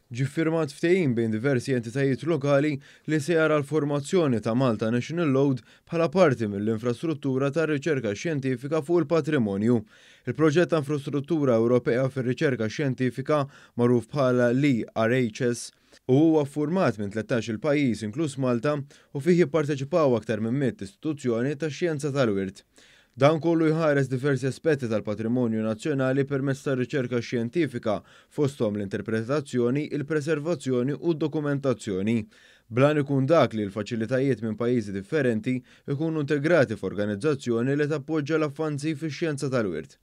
Ġie ffirmat ftehim bejn diversi entitajiet lokali li se jara l-formazzjoni ta' Malta National Load bħala parti mill-infrastruttura tar-riċerka xjentifika fuq il-patrimonju. Il-proġett ta' infrastruttura Ewropea fir-riċerka xjentifika, magħruf bħala l-ERHS, u huwa ffurmat minn 13-il pajjiż inkluż Malta u fih jipparteċipaw aktar minn 100 istituzzjoni tax-xjenza tal-wirt. Dan kollu jħares diversi aspetti tal-patrimonju nazzjonali permezz tar-riċerka xjentifika, fosthom l-interpretazzjoni, il-preservazzjoni u d-dokumentazzjoni. Bl-għan ikun dak li l-faċilitajiet minn pajjiżi differenti jkunu integrati f'organizzazzjoni li tappoġġa l-avvanzi fix-xjenza tal-wirt.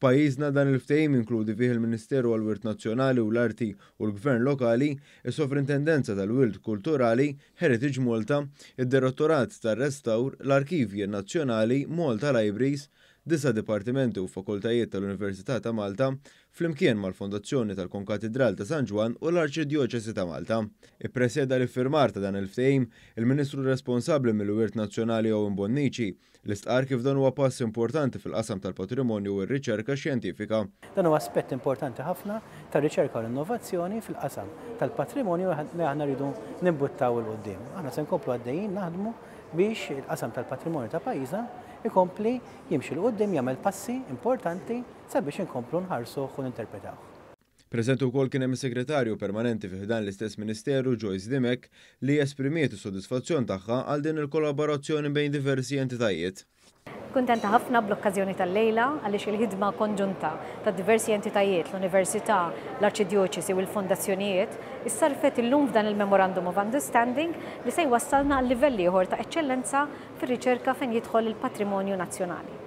F'pajjiżna dan il-ftehim jinkludi fih il-Ministeru għall-Wirt Nazzjonali u l-Arti u l-Gvern Lokali, is-Sovrintendenza tal-Wirt Kulturali, Heritage Malta, id-Direttorat tar-Restawr, l-Arkivji Nazzjonali, Malta Libraries, disa' dipartimenti u fakultajiet tal-Università ta' Malta, flimkien mal-Fondazzjoni tal-Konkatidral ta' San Ġwann u l-Arċidjoċesi ta' Malta. Ippreseda l-iffirmar ta' dan il-ftehim il-Ministru responsabbli mill-Wirt Nazzjonali Owen Bonnici, li stqarr kif dan huwa pass importanti fil-qasam tal-patrimonju u r-riċerka xjentifika. Dan huwa aspett importanti ħafna tar-riċerka u l-innovazzjoni fil-qasam tal-patrimonju li aħna rridu nimbuttaw 'il quddiem. Aħna se nkomplu għaddejjin naħdmu biex il-qasam tal-patrimonju ta' pajjiżna ikompli jimxi 'l quddiem, jagħmel passi importanti sabiex inkomplu nħarsuh u ninterpretawh. Preżenti wkoll kien hemm is-Segretarju Permanenti fi ħdan l-istess Ministeru Joyce Dimech li esprimiet is-sodisfazzjon tagħha għal din il-kollaborazzjoni bejn diversi entitajiet. Kuntenta ħafna bl-okkażjoni tal-lejla għaliex il-ħidma konġunta ta' diversi entitajiet, l-Università, l-Arċidjoċesi u l-Fondazzjonijiet, issarfet illum f'dan il-Memorandum of Understanding li se jwassalna għal livell ieħor ta' eċċellenza fir-riċerka fejn jidħol il-patrimonju nazzjonali.